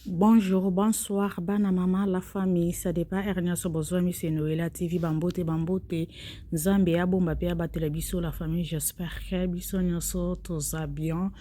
Bonjour, bonsoir, bana mama, la famille, ça dépend heure nyonso bozwami c'est Noëlla TV, bambote bambote, Nzambe abomba pe abatela biso la famille, j'espère que biso nyonso toza bien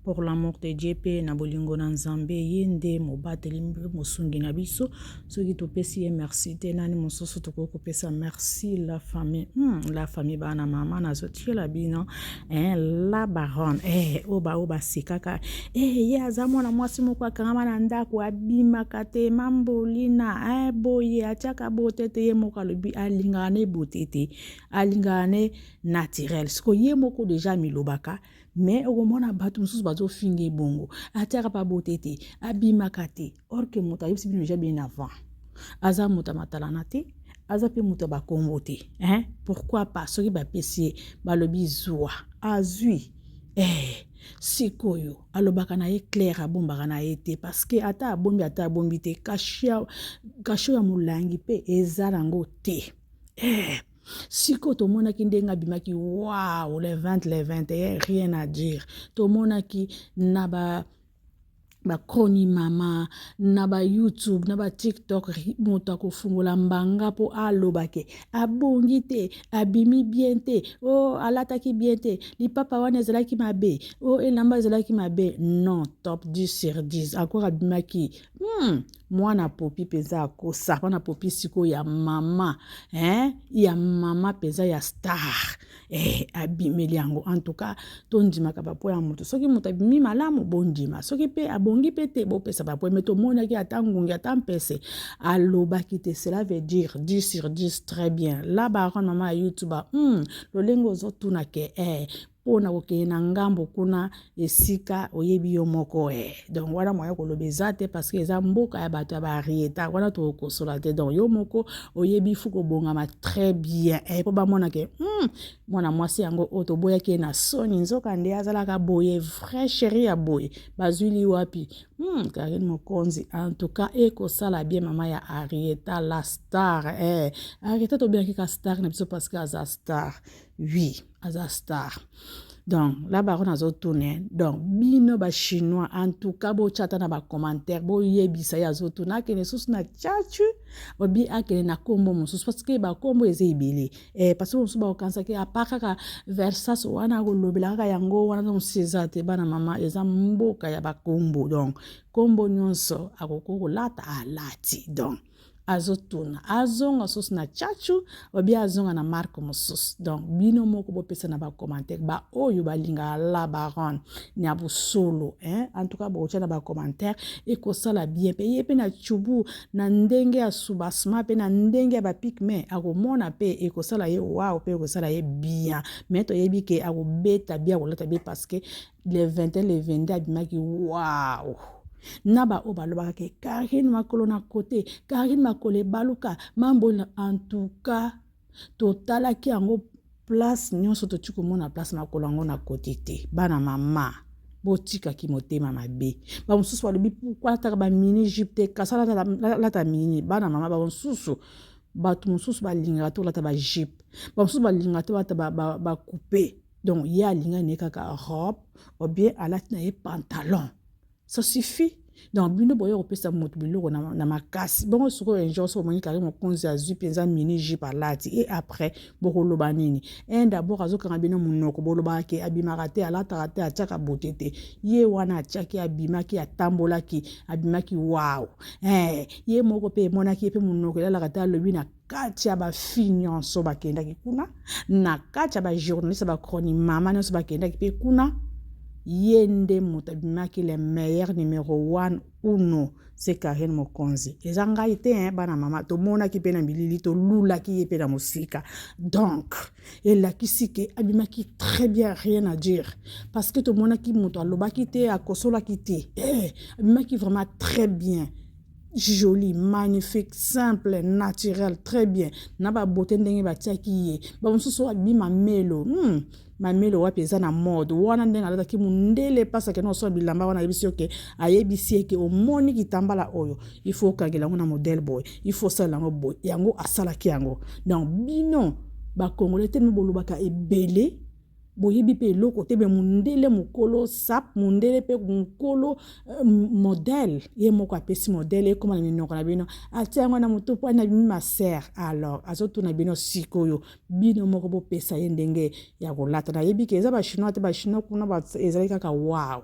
pour l'amour de Dieu pe na bolingo na Nzambe ye nde mobateli mpe mosungi na biso soki topesi ye merci te nani mosusu tokoki kopesa merci la famille la famille bana mama nazotiela bino eh, la baronne eh, oyo baoyo basekaka eh, ye aza mwana mwasi moko akangama na ndako abimaka te mambolina eh, boye atiaka bote te ye moko alobi alingaka ne bote te alingaka ne naturel siko ye moko deja amilobaka me okomona bato mosusu bazofinga ye bongo atiaka pa bote te abimaka te or que moto ayebisi bino deja bien avant aza moto ya matalana te aza mpe moto ya bakombo te hein? Pourquoi pas soki bapesi ye balobi zwa azwi eh, sikoyo alobaka na ye claire abombaka na ye te parce que ata abombi ata abombi te kasho ya molangi mpe eza nango te eh. Sikoyo tomonaki ndenge abimaki wow le 20 le 21 rien à dire tomonaki na ba bachroni mama na ba youtube na ba tiktok moto akofungola mbanga mpo aloba ke abongi te abimi bien te o oh, alataki bien te lipapa wana ezalaki mabe o oh, elamba ezalaki mabe non top 10 sur 10 encore abimaki mwana popi mpenza akosa mwana popi sikoyo ya mama hein? Ya mama mpenza ya star eh, abimeli yango en tout cas tondimaka bapo ya moto soki moto abimi malamu bondima soki mpe abongi mpe te bopesa bapo me tomonaki ata ngungi ata mpese alobaki te cela veut dire 10 sur 10 très bien la baronne mama ya youtube lolenge ozotuna ke eh, mpo na kokende na ngambo kuna esika oyebi yo moko eh. Donc wana moya koloba eza te parce que eza mboka ya bato ya barieta wana tokokosola te donc yo moko oyebi fu kobongama très bien eh, mpo bamona ke mwana mwasi yango oyo toboyaki ye na soni nzoka nde azalaka boye vrai chéri ya boye bazwili wapi Karine Mokonzi en tout cas ekosala bien mama ya Arieta la star eh. Arieta tobengaki ka star na biso parce que aza star oui aza star donc la baronne azotuna donc bino bachinois en tout cas botya ata na bacommentaire boyebisa ye azotuna akende susu na chachu obi akende na nkombo mosusu parce que bakombo eza ebele eh, parce que mosusu bakokanisaki apa kaka versas wana akolobela kaka yango wana mosusu eza te bana mama eza mboka ya bakombo donc nkombo nyonso akoki kolata alati donc azotuna azonga susu na chachu obi azonga na marque mosusu donc bino moko bopesa na bacommentaire baoyo balingaka la baronne na bosolo hein? En tout cas bokotya na bacommentaire ekosala bien mpe ye mpe na chubu na ndenge ya subasma mpe na ndenge ya bapigme akomona mpe ekosala ye wow mpe ekosala ye bien mais toyebi ke akobeta bien akolata bien parce que le 21 le 22 abimaki wow na baoyo balobaka ke Karine makolo na kote Karine makolo ebaluka mambo en tout cas totalaki yango place nyonso toti komona place makolo yango na kote te bana mama botikaki motema mabe bamosusu balobi pourquoi alataka bamini jupe te kasi alata mini bana mama bamosusu bato mosusu balingaka te kolata bajupe bamosusu balingaka te balata bacoupe donc ye alingaki na ye kaka robe ou bien alati na ye pantalon ça suffit donc bino boya kopesa moto biloko na makasi bongo sikoyo un jour soki omoni Karine Mokonzi azwi mpenza mini jupe alati et après bokoloba nini un d'abord azokanga bino monoko bolobaka ke abimaka te alataka te atiaka bote te ye wana atiaki abimaki atambolaki abimaki wow eh, ye moko mpe emonaki ye mpe monoko elalaka te alobi na kati ya bafille nyonso bakendaki kuna na kati ya bajournaliste bachroni mama nyonso bakendaki mpe kuna ye nde moto abimaki le meilleur numéro 1 uno se Karine Mokonzi eza ngai te hein, bana mama tomonaki mpe na bilili tolulaki ye mpe na mosika donc elakisi ke abimaki très bien rien à dire parce que tomonaki moto alobaki te akosolaki te eh, abimaki vraiment très bien joli magnifique simple naturel très bien na babote ndenge batiaki ye bamosusu abimi mamelo mamelo wapi eza na mode wana ndenge alataki mondele mpasi akende kosala bilamba wana ayebisi yo ke ayebisi ye ke omoni kitambala oyo il faut okangela yango na modèle boye il faut osalela yango boye yango asalaki yango donc bino bakongole te bolobaka ebele. Boyebi pe eloko te mais mundele mukolo sap mundele pe mukolo euh, modèle ye moko apesi modèle ekoma na minoko na bino atia yango na motu mpo na bimi ma sœur alors azotuna bino sikoyo bino moko bopesa ye ndenge ya kolata nayebi ke eza ba chinois te ba chinois kuna ezali kaka wow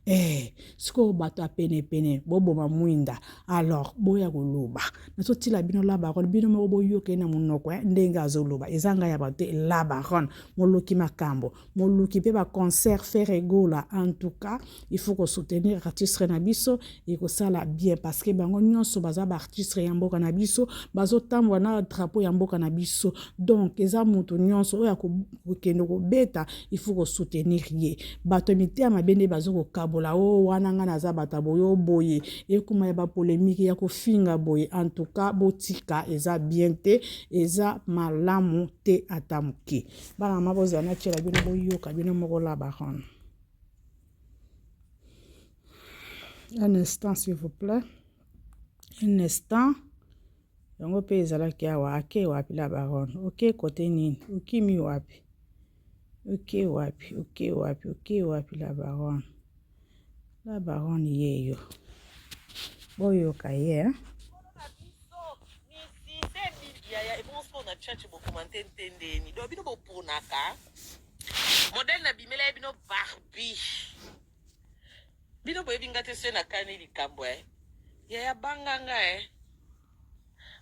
Eh, sikoyo bato ya penepene boboma mwinda alors boya koloba nazotila bino la baronne bino moko boyoka ye na monoko eh, ndenge azoloba eza ngai ya bato te la baronne moluki makambo moluki mpe baconcert Ferre Gola en tout cas il faut kosoutenir artiste na biso ekosala bien parce que bango nyonso baza baartiste ya mboka na biso bazotambola na drapeau ya mboka na biso donc eza moto nyonso oyo akokende kobeta il faut kosoutenir ye bato ya mitema mabe nde bazo kokabola o oh, wana ngai naza bato ya boye o oh, boye ekoma ya bapolemike ya kofinga boye en tout cas botika eza bien te eza malamu te ata moke bana mama bozala natiela bino boyoka bino moko la baronne un instant s'il vous plaît un instant yango mpe ezalaki awa ake wapi la baronne oke kote nini okimi wapi oke wapi oke wapi oke wapi la baronne la baronne yeyo boyoka ye eh? Yaya ebongo sikoyo na church bokomante ntendeni donc bino boponaka modèle na bimela ye bino Barbie bino boyebi nga te soki nakani likambo e yaya banga nga e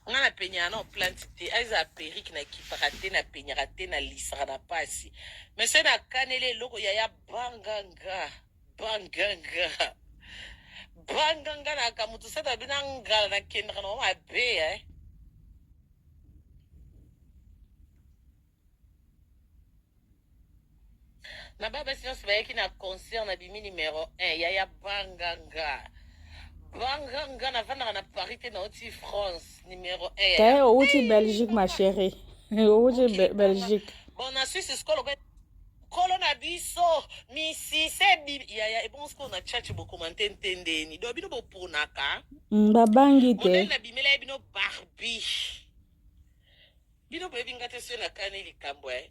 nga na penyaka na plante te aza perruque na kipaka te na penyaka te na lisaka na pasi mais soki nakaneli eloko yaya banga nga banga nga banga nga naka moto sata bina ngala nakendaka na mabe eh. Na ba basi nyonso bayaki na concert na bimi numero 1 yaya banga nga banga nga navandaka na Paris te nauti France numero 1 te outi Belgique ma chérie outi Belgique bon na Suisse sikoyo lokola kolo na biso misise yaya ebongo sikoyo na church bokomante ntendeni donc bino boponaka mm, babangi te modèle na bimela ye bino Barbie Bino boyebi nga te soki nakani likambo eh.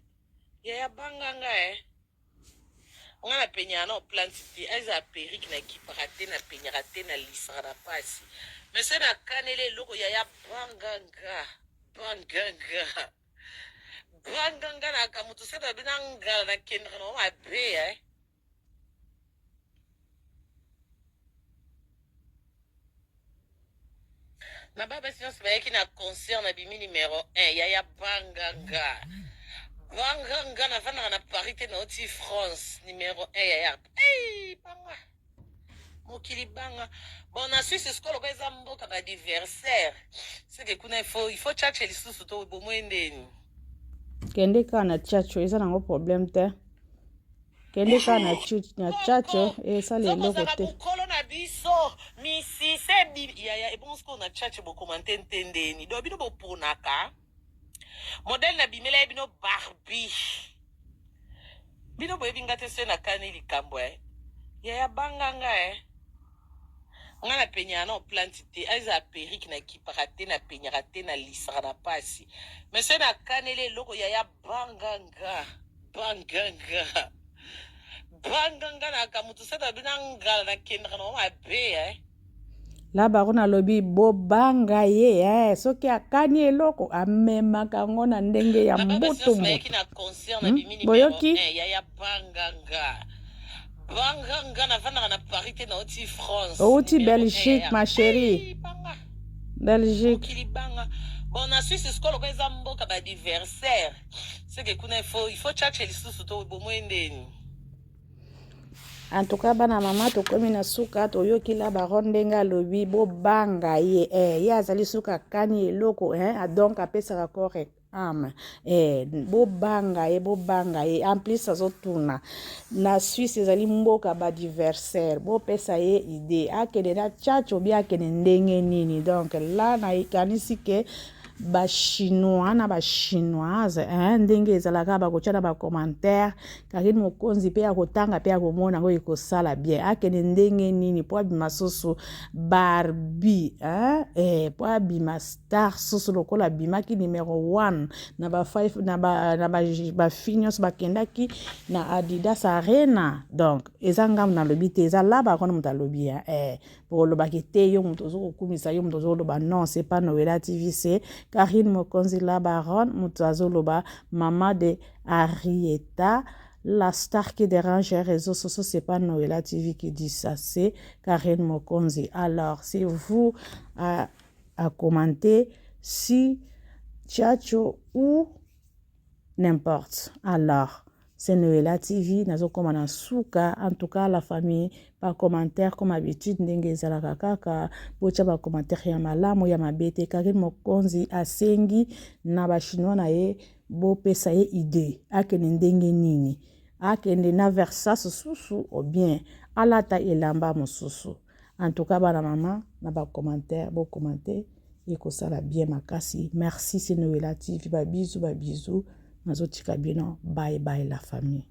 Yaya banga nga eh. Nga na penyaka na plante te, aza perruque na kipaka te, na penyaka te, na lisaka na pasi. Mais soki nakaneli eloko yaya banga nga, banga nga. Banga nga na moto soki na bina ngala na kendaka na mabe eh. Na ba basi nyonso bayaki na concert na bimi numero 1 yaya banga nga banga nga navandaka na Paris te nauti France numero 1 yaya hey, banga mokili banga bon na Suisse sikoyo lokola eza mboka ba adversaire seke kuna il faut chache lisusu to bomoi ndeni kende kaka na chacho eza nango problème te kende kaka na na chacho esala eloko te mokolo na biso misise yaya ebongo sikoyo na chacho bokomante ntendeni do bino boponaka modele na bimela ye bino Barbie bino boyebi nga te soki nakani likambo e yaya banga nga e nga na penyaka na plante te aza perruque na kipaka te na penyaka te na lisaka na pasi mais soki nakaneli eloko yaya banga nga banga nga banga nga naka moto sata bina ngala nakendaka na mabe eh. La baronne alobi bobanga ye eh, soki akani eloko amemaka yango na ndenge ya mbutu mbutu hmm? Boyoki eh, yaya banga nga banga nga navandaka na Paris te nauti France outi Belgique ma chérie Belgique mokili banga bon na Suisse sikoyo lokola eza mboka ba adversaire seke kuna il faut chache lisusu to bomoi ndeni En tout cas bana mama tokomi na suka toyoki la baronne ndenge alobi bobanga ye eh, ye azali suka akani eloko eh, donc apesaka corps ame eh, bobanga ye bobanga ye en plus azotuna na Suisse ezali mboka ba adversaire bopesa ye idée akende na chacho bi akende ndenge nini donc la nakanisi ke. Ba chinois na ba chinoise hein, ndenge ezalaka bakotya na ba commentaire. Karine Mokonzi mpe akotanga mpe akomona yango ekosala bien. Akende ndenge nini mpo abima susu Barbie hein? Eh, mpo abima star susu lokola abimaki numero 1 na ba five, na ba na ba, ba fille nyonso bakendaki na Adidas Arena. Donc eza ngambo nalobi te, eza laba kona moto alobi hein? Eh, olobaki te yo moto ozo kokumisa yo moto ozoloba non, c'est pas Noela TV, c'est Karine Mokonzi la baronne moto azoloba, maman de Arieta la star qui dérange les réseaux sociaux. C'est pas Noela TV qui dit ça, c'est Karine Mokonzi. Alors c'est vous à commenter si Tchatcho ou n'importe. Alors c'est Noela TV, nazokoma na suka. En tout cas la famille, ba commentaire comme habitude ndenge ezalaka kaka, botya ba commentaire ya malamu, ya mabe te. Karine Mokonzi asengi na ba chinois na ye bopesa ye idée, akende ndenge nini, akende na Versace susu ou bien alata elamba mosusu. En tout cas bana mama, na ba commentaire bocommenter, ekosala bien makasi. Merci, c'est Noela TV. Ba bisous, ba bisous, nazotika bino. Bye bye la famille.